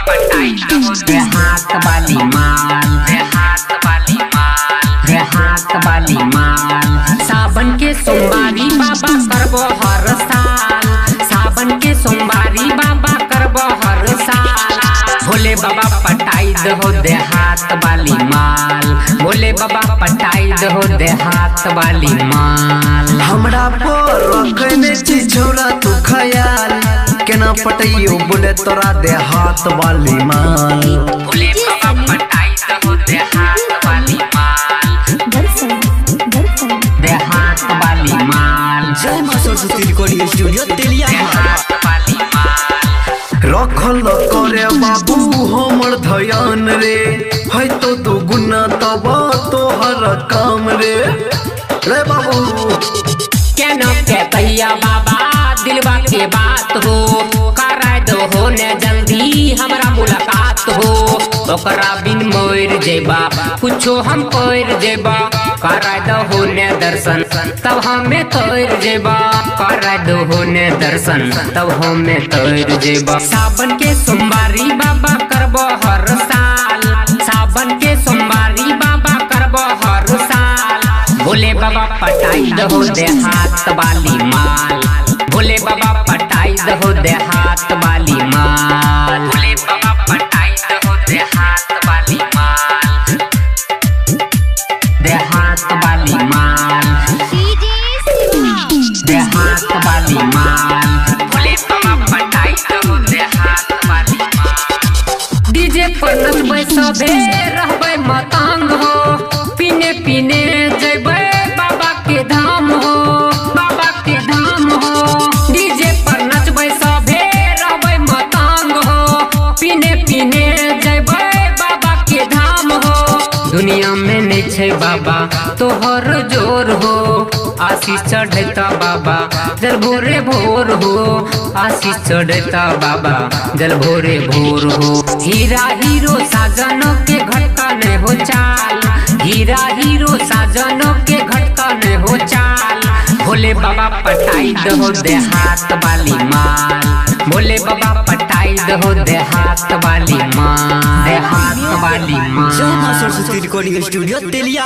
पटाई दहो देहात वाली माल, देहात वाली माल, देहात वाली माल। सावन के सोमवारी बाबा करबो हर साल, सावन के सोमवारी बाबा करबो हर साल। भोले बाबा पटाई दहो देहात वाली माल, भोले बाबा पटाई दहो देहात वाली माल। हमरा पर रखने छी छौरा तू खयाल, केना पटैयो बोले तोरा देहात वाली माल। भोले बाबा पटाई दहो देहात वाली माल, देहात वाली माल, जय माँ सरस्वती रिकॉर्डिंग स्टूडियो तेलिया। देहात वाली माल। रखल करे बाबू हमर धयान रे, है तो दुगुना तब तोहर काम रे रे बाबू। केना के भैया बाबा दिलवा के बात हो, कराय दो हो ने जल्दी हमरा मुलाकात हो। ओकरा बिन मर जेबा कुछो हम कर जेबा, कराय दो हो ने दर्शन तब हमें तर जेबा, कराय दो हो ने दर्शन तब हमें तर जेबा। सावन के सोमवारी बाबा करबो हर साल, सावन के सोमवारी बाबा करबो हर साल। भोले बाबा पटाई दहो देहात वाली माल, भोले बाबा पटाई दहो देहात वाली माल। भोले बाबा पटाई दहो देहात वाली माल, देहात वाली माल, देहात वाली माल। भोले बाबा पटाई दहो देहात वाली माल। डीजे पर नचबै सभे रहबै मतंग हो, पीने पीने जैबै बाबा के धाम हो, बाबा के धाम हो। डीजे पर नचबै सभे रहबै मतंग हो, पीने पीने जैबै बाबा के धाम हो। दुनिया में नहीं छै बाबा तोहर जोर हो, आशीष चढ़ता बाबा जल भोरे भोर हो, आशीष चढ़ता बाबा जल भोरे भोर हो। हीरा हीरो साजनों के घटका नहीं हो चाल, हीरा हीरो साजनों के घटका नहीं हो चाल। भोले बाबा पटाई दहो देहात वाली माल, भोले बाबा पटाई दहो देहात वाली माल, देहात वाली जय माँ माल। सरस्वती रिकॉर्डिंग स्टूडियो तेलिया।